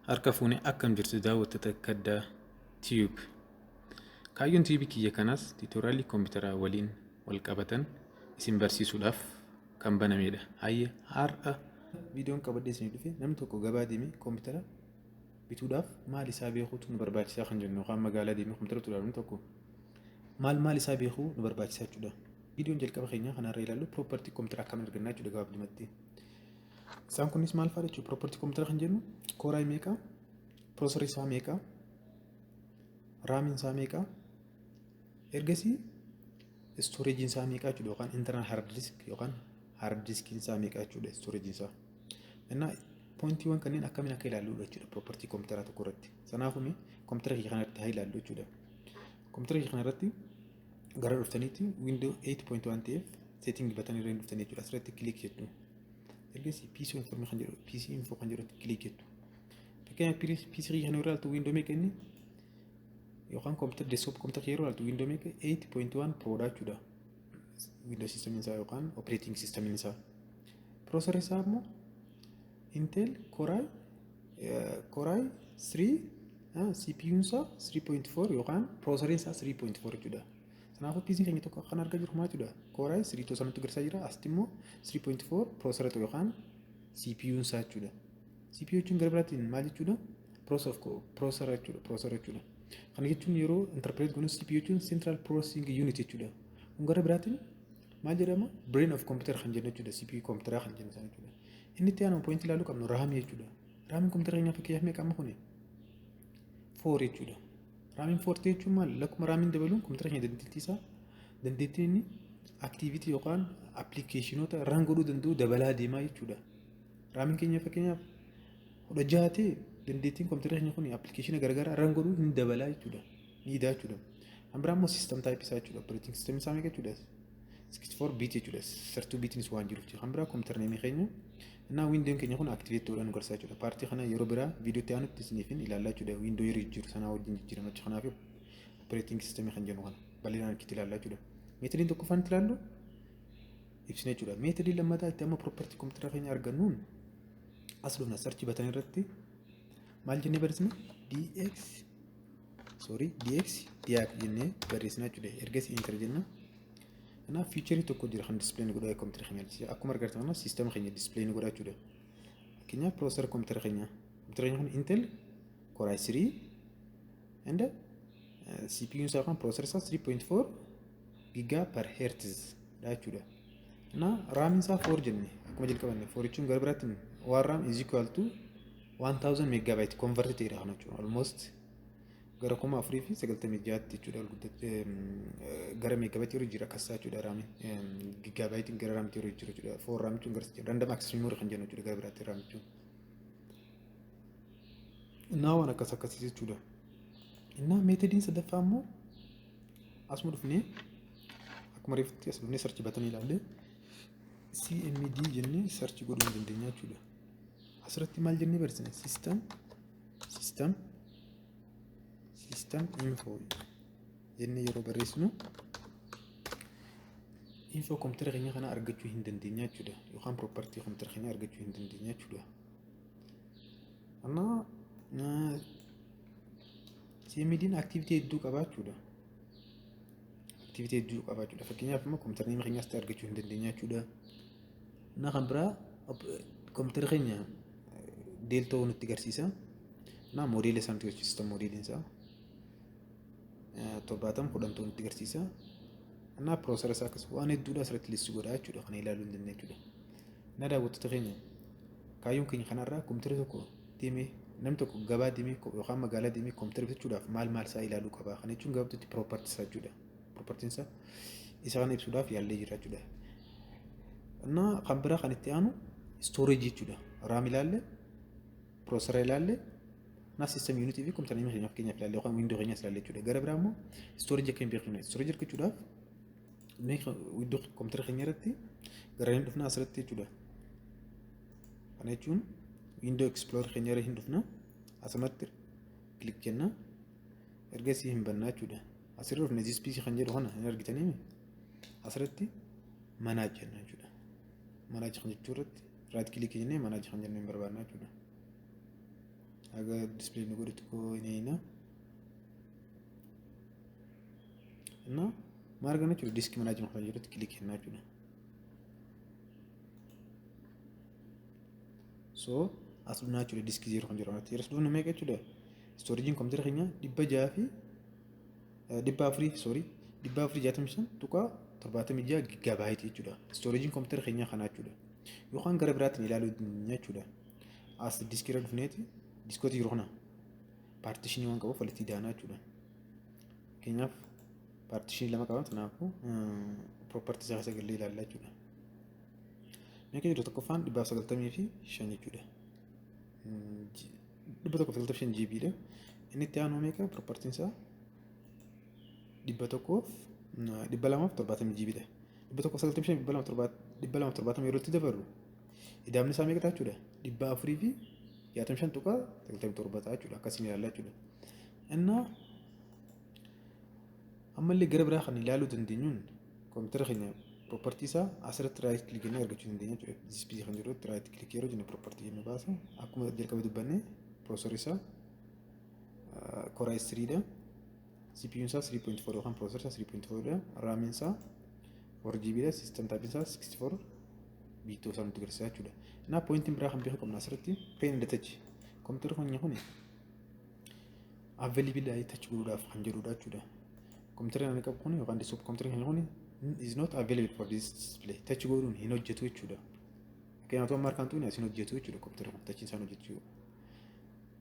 Harka fuune, akkam jirtu daawwattoota Kaddaa Tube? Kaayyoon tube kiyya kanaas tutorialii kompiitaraa waliin wal qabatan isin barsiisuudhaaf kan banamedha. Hayyee, har'a viidiyoon qabadhee isinii dhufe namni tokko gabaa deemee kompiitara bituudhaaf maal isaa beekuutu nu barbaachisaa kan jennu, yookaan magaalaa deemee kompiitara bituudhaaf namni tokko maal maal isaa beekuu nu barbaachisaa jechuudha. Viidiyoon jalqaba keenya kanarra ilaallu property kompiitara akkamiin argannaa jechuudha gabaabumatti. Isaan kunis maal fa'aa jechuudha? Property kompiitara kan jennu core i meeqa, processor isaa meeqa, RAMiin isaa meeqa, ergasii storageiin isaa meeqa jechuudha, yookaan internal hard disk yookaan hard diskiin isaa meeqa jechuudha storageiin isaa. Innaa pointiiwwan kanneen akkamiin akka ilaalludha jechuudha property kompiitaraa tokko irratti. Sanaafuu kompiitara kiyya kanarratti haa ilaallu jechuudha. Kompiitara kiyya kanarratti gara dhuftaniitti Window 8.1 ta'eef setting button irra dhuftanii jechuudha. Asirratti click jettu. Ergasii PC information kan jedhu, PC info kan jedhutti click jettu. Fakkeenyaaf, PC kiyya kana yeroo ilaaltu Window meeqa inni, yookaan kompiitara desktop kompiitara yeroo ilaaltu Window meeqa? 8.1 Pro dha jechuudha. Window system isaa yookaan operating system isaa. Processor isaa immoo Intel Core i 3, CPU isaa 3.4 yookaan processor isaa 3.4 jechuudha. Kanaafuu PC keenya tokko kan argaa jiru maal jechuudha? Core i 3 tosa nutti agarsiisaa jira. Asitti immoo 3.4 processor yookaan CPU isaa jechuudha. CPU jechuun gara biraatiin maal jechuudha? Processor jechuudha. Processor jechuudha. Kana jechuun yeroo interpret goonu CPU jechuun Central Processing Unit jechuudha. Kun gara biraatiin maal jedhama? Brain of computer kan jennu jechuudha. CPU kompiitaraa kan jennu sana jechuudha. Inni itti aanu point ilaaluu qabnu RAMii jechuudha. RAMiin kompiitara keenyaa fakkeenyaaf meeqa amma kuni? 4 jechuudha. RAMiin 4 jechuun maal? Lakkuma RAMiin dabaluun kompiitara keenya dandeettii isaa, dandeettiin inni activity yookaan applicationoota run godhuu danda'u dabalaa deemaa jechuudha. RAMiin keenya fakkeenyaaf 16 ta'e, dandeettiin kompiitara keenya kun applicationa garaagaraa run godhuu hin dabalaa jechuudha. Ni idaa jechuudha. Kan biraa immoo system type isaa jechuudha. Operating system isaa meeqa jechuudha? 64 bit jechuudha. 32 bitiinis waan jiruuf jechuudha. Kan biraa computer nameii keenya innaa Windown keenya kun activate ta'uudhaan nu garsiisa jechuudha. Partii kana yeroo biraa viidiyootti aanutti isiniifin ilaallaa jechuudha. Window yeroo jijjiiru sanaa wajjin jijjiirama jechuudha. Kanaaf operating system kan jennu kana bal'inaan itti ilaallaa jechuudha. Methodiin tokkoffaan itti ilaallu ibsina jechuudha. Methodii lammataa itti amma property kompiitara keenya argannuun as dhufna. Search button irratti maal jennee barreessina? DX, sorry, DX diag jennee barreessina jechuudha. Ergasii enter jenna. Kanaaf featureii tokko jira kan display godhaa kompiitara keenya agarsiisa. Akkuma argartan kana systema keenya display godhaa jechuudha. Fakkeenyaaf, processor kompiitara keenya kun Intel Core i3 and CPU isaa kan processor isaa 3.4 giga per hertz dha jechuudha. Na RAMiin isaa 4 jenne akkuma jalqabanne. 4 jechuun gara biraatti 1 RAM is equal to 1000 megabyte convert ta'edha kana jechuudha. Almost gara 4096tti jechuudha ol guddate gara megabyte yeroo jira akkas jechuudha. RAMiin gigabyteiin gara RAMitti yeroo jira jechuudha. 4 RAM jechuun gara random access memory kan jennu jechuudha gara biraatti RAM jechuun. Innaa waan akkas akkasii jechuudha. Innaa methodiin sadaffaa immoo asuma dhufnee akkuma reefutti as dhufnee search buttonii ilaallee CMD jennee search godhuu hin dandeenya jechuudha. Asirratti maal jennee barreessina? System info jennee yeroo barreessinu info kompiitara keenya kana argachuu hin dandeenya jechuudha. Yookaan property kompiitara keenya argachuu hin dandeenya jechuudha. Amma CMD'n activity hedduu qaba jechuudha. Activity hedduu qaba jechuudha. Fakkeenyaaf, immoo kompiitara keenyas argachuu hin dandeenya jechuudha. Inni kan biraa kompiitara keenya Dell ta'uu nutti agarsiisa. Naa modela isaa nutti agarsiisa, modeliin isaa 7010 ta'uu nutti agarsiisa. Naa processora isaa akkasuma waan hedduudha asirratti list godha jechuudha, kana ilaaluu hin dandeenya jechuudha. Na daawwattoota keenya, kaayyoon keenya kanarraa kompiitara tokko deemee, namni tokko gabaa deemee yookaan magaalaa deemee kompiitara bitachuudhaaf maal maal isaa ilaaluu qaba. Kana jechuun gabaabatti property isaa jechuudha. Propertyn isaa isa kana ibsuudhaaf yaallee jira jechuudha. Innaa kan biraa kan itti aanu storage jechuudha. RAM ilaalle, processora ilaalle, naa system unitii fi kompiitara keenya fakkeenyaaf ilaalle yookaan Window keenyas ilaalle jechuudha. Gara biraa immoo storage akka hin beekne, storage argachuudhaaf Window kompiitara keenya irratti gara hin dhufna asirratti jechuudha. Kana jechuun Window Explorer keenya irra hin dhufna, asumatti click jenna, ergasii hin bannaa jechuudha. Asirra dhufne This PC kan jedhu kana hin argitanii, asirratti manage jenna jechuudha. Manage kan jechuu irratti right click jennee manage kan jennu hin barbaadna jechuudha. Haga display nu godhutti koo hin eeyina. Innaa maal arganna jechuudha? Disk management kan jedhutti click kennaa jechuudha. So as dhufnaa jechuudha, diskii 0 kan jedhu kanatti. Yeroo as dhufnu meeqa jechuudha? Storageiin kompiitara keenya 600 fi 400, sorry, 465.76 gigabyte jechuudha. Storageiin kompiitara keenyaa kanaa jechuudha. Yookaan gara biraatiin ilaaluu dandeenya jechuudha. As diskii irra dhufneeti diskoota jiru kana partition waan qabuuf walitti daanaa jechuudha. Fakkeenyaaf, partition lama qaba, kanaafuu property isaa keessa gallee ilaallaa jechuudha. Meeqa jiru? Tokkoffaan 195 jechuudha. 195 GB dha. Inni itti aanu meeqa? Propertyn isaa 100f 270 GB dha. 195, 270 yeroo itti dabarru idaamni isaa meeqa ta'a jechuudha? 465.97 ta'a jechuudha. Akkasiin ilaallaa jechuudha. Innaa ammallee gara biraa kan ilaaluu dandeenyuun kompiitara keenya property isaa asirratti right click jennee argachuu dandeenya jechuudha. This PC kan jedhutti right click yeroo jennu property jennu baasa. Akkuma jalqaba dubbanne, processor isaa Core i3 dha. CPU isaa 3.4 yookaan processor isaa 3.4 dha. RAM isaa 4 GB dha. System type isaa 64 bit isaa nutti agarsiisa jechuudha. Innaa pointiin biraa kan beekuu qabna asirratti pen and touch. Kompiitarri keenya kun available touch godhuudhaaf kan jedhudha jechuudha. Kompiitarri ani qabu kun yookaan desktop kompiitarri keenya kun is not available for this display. Touch godhuun hin hojjetu jechuudha. Fakkeenyaaf, amma harkaan tuqne as hin hojjetu jechuudha, kompiitarri kun touchiin isaan hojjechuu.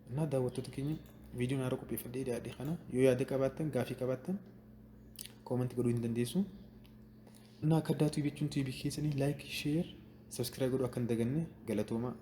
Innaa daawwattoota keenya, viidiyoon haaraa qopheeffadhee dhiyaadhe kana yoo yaada qabaattan, gaafii qabaattan, comment godhuu hin dandeessu. Innaa akka addaa tuubii jechuun tuubii keessanii like, share, subscribe godhuu akka hin daganne. Galatoomaa.